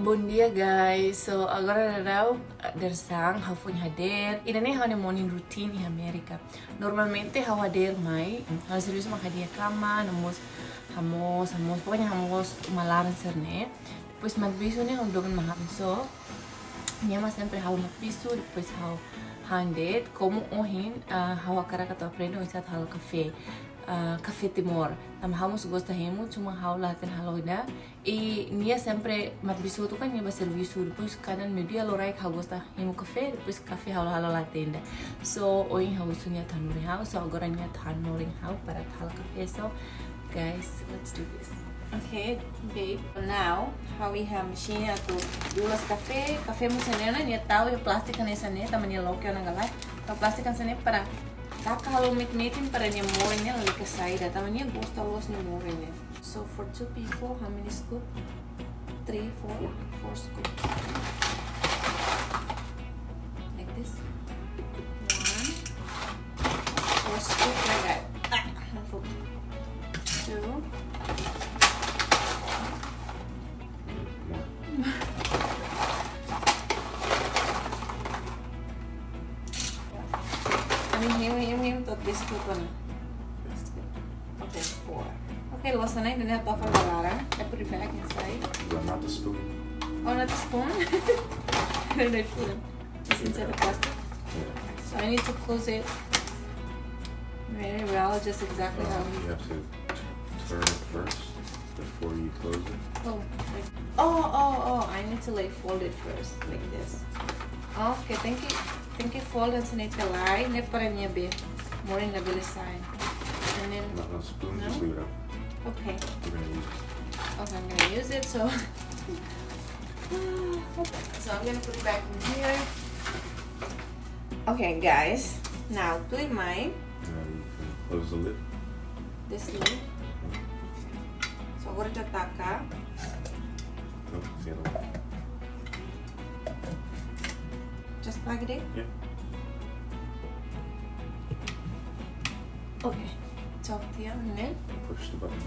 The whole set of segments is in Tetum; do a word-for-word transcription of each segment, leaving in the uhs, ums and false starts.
Bom dia, guys. So, agora daudaun, eh, dadeer-saan, ha'u foin hadeer. Ida-ne'e ha'u-nia morning routine iha Amérika. Normalmente ha'u hadeer mai, ha'u servisu mak hadi'a kama, no mós hamoos, hamoos, pokoknya hamoos uma laran sira-ne'e. Depois matabixu ne'e ha'u domin mahal so. Nia mak sempre halo matabixu, depois ha'u han de'it, komu ohin, ah, ha'u hakarak atu aprende oinsá atu halo kafé. Ah, kafé Timor. Tanba ha'u mós gosta hemu, cuma ha'u la hatene halo ida. I nia sempre matabixu hotu kan nia bá servisu, depois kadang meiudia loraik ha'u gosta hemu kafé, depois kafé ha'u la halo la hatene ida. So, ohin ha'u husu nia atu hanorin ha'u, so agora nia atu hanorin ha'u para atu halo kafé, so, guys, let's do this. Okay, babe. Now, ha'u iha mesin atu ulas kafé, kafé mós hanesan ne'e, nia tau iha plástiku hanesan ne'e, tanba nia loke ona galai. Tau plástiku hanesan ne'e para taka halo metin-metin para nia morin ne'e lalika sai ida, tanba nia gosta loos nia morin ne'e. So for two people, how many scoop? Three, four? Four. Four scoop. Like this. One. Four scoop like that. Ah, handful. Two. I mean, him, him, him, tot biscuit one. Okay, four. Okay, loos ona, ida-ne'e atu fó ba laran. I put it back inside. You are not the spoon. Oh, not the spoon? Where did I put it? It's inside the plastic. Yeah. So I need to close it very well, just exactly how. Um, you have to turn it first before you close it. Oh, like, oh, oh, oh, I need to, like, fold it first, like this. Okay, tenke, tenke fold hanesan ne'e tiha lai, ne'e para nia be, morin ne'e bele sai. And then, no, no, spoon, no? Just leave it out. Okay. We're gonna use it. Okay, I'm gonna use it, so. So I'm gonna put it back in here. Okay, guys. Now, tuirmai. Now you can close the lid. This lid. So, agora ita taka. No, the other one. Just plug it in? Yeah. Okay. Cok tiha, and then? Push the button.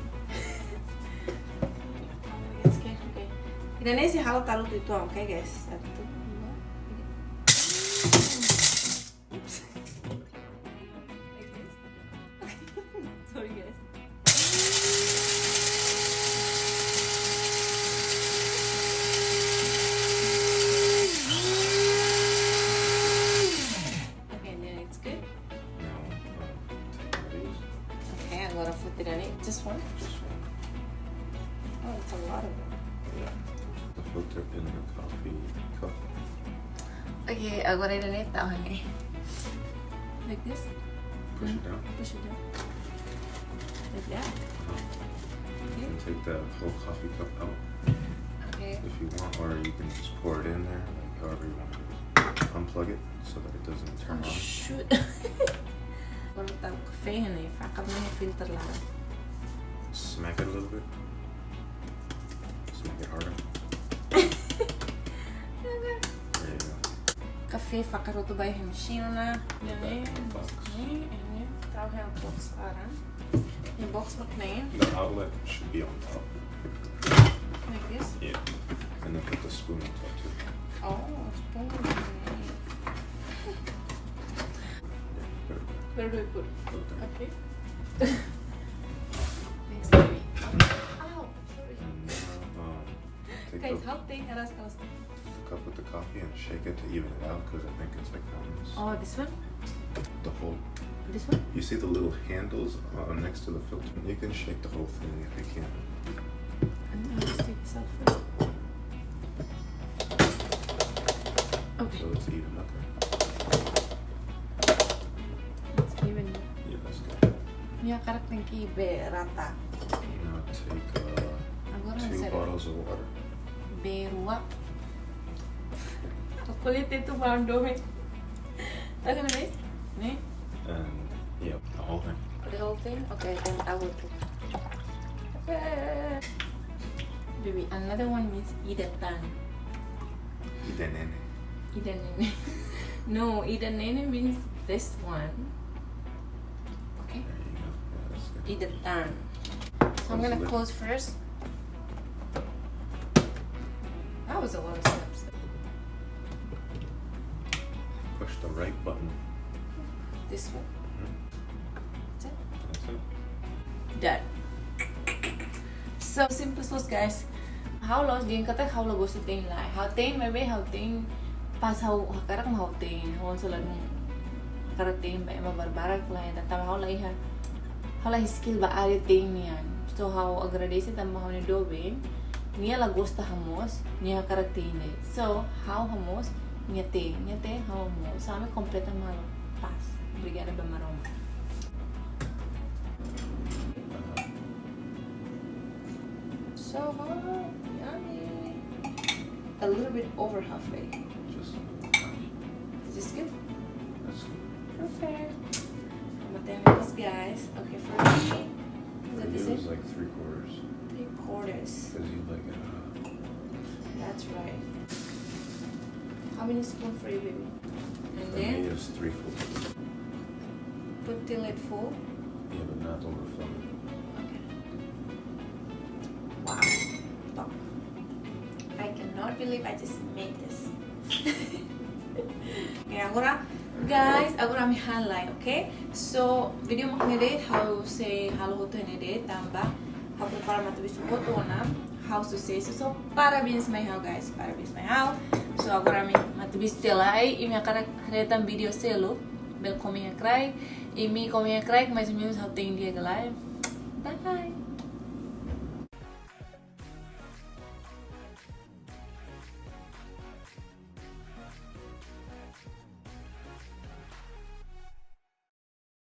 It's okay, okay. Ida-ne'e sei halo talu tuituan, okay, guys? Satu, dua, tiga. Oops. Like this? Sorry, guys. Okay, then it's good. Now, um, take one of these. Okay, agora foti ida-ne'e. Just one? Just one. Oh, it's a lot of them. Yeah. The filter in the coffee cup. Okay, agora ida-ne'e tau iha ne'e. Like this? Push it down. Push it down. Like that? Uh-huh. Okay. You can take the whole coffee cup out, okay, if you want, or you can just pour it in there, like, however you want to do it. Unplug it so that it doesn't turn on. Oh, shoot. Kalau tau kafé ne'e, fakar ne'e filter laran. Smack it a little bit. Just make it harder. There you go. Kafé fakar hotu ba iha mesin ona. Put that in the box. Ne'e, ne'e, tau iha box laran. Ne'e box mak ne'e. The outlet should be on top. Like this? Yeah. And then put the spoon on top too. Oh, spoon. Yeah, put it there. Where do I put? Put it there. Okay. Thanks, baby. Ow, sorry. And now, um, take the, guys, how thing aras kalas. Cup with the coffee and shake it to even it out, 'cause I think it's, like, mountainous. Oh, this one? The whole. This one? You see the little handles, uh, next to the filter? You can shake the whole thing if you can. And I'll just take this out first. Okay. So it's even, okay. It's even. Yeah, that's good. Nia hakarak tenke be rata. Now take, uh, agora two bottles of water. Be rua. Aku lihat itu malam domi. Tahu kan, Be? Nih. And, yeah, the whole thing. The whole thing? Okay, then I will do. Baby, another one means ida tan. Ida nene. Ida nene. No, ida nene means this one. Okay. There you go. Yeah, that's good. Ida tan. So I'm gonna close first. Close the lid. That So what was the next step? Push the right button. This one. Mhm. That's it. That's it. Done. So simples loos, guys. Ha'u la'ós dehan katak ha'u la gosta te'in, lae. Ha'u te'in, maibé ha'u te'in pas ha'u hakarak mak ha'u te'in. Ha'u selalu hakarak te'in ba ema barbarak, lae. Tanba ha'u la iha, ha'u la iha skill ba área te'in nian. So ha'u agradese tanba ha'u-nia doben, nia la gosta hamoos, nia hakarak te'in de'it. So ha'u hamoos, nia te'in, nia te'in, ha'u hamoos. So ami kompleta malu. Pas. Obrigada ba Maromak. So hot, yummy. A little bit over halfway. Just Is this good? that's good. Perfect. Matemos, guys. Okay, for me, is For it the you, it's same? Like three quarters. Three quarters. Because you like it hot. That's right. How many spoon for you, baby? And For me, then it's three quarters. Put till it full. Yeah, but not overflowing. Okay. Wow. Top. I cannot believe I just made this. Okay, agora, guys, agora ami han lai, okay? So, vídeo mak ne'e de'it, ha'u sei halo hotu ne'e de'it, tanba ha'u prepara matabixu hotu ona, ha'u susesu. So, parabéns mai ha'u, guys, parabéns mai ha'u. So, agora ami matabixu tiha lai, imi hakarak haree tan vídeo seluk, bele komen iha kraik, imi komen iha kraik, mais ou menus ha'u te'in di'ak ka lae. Bye.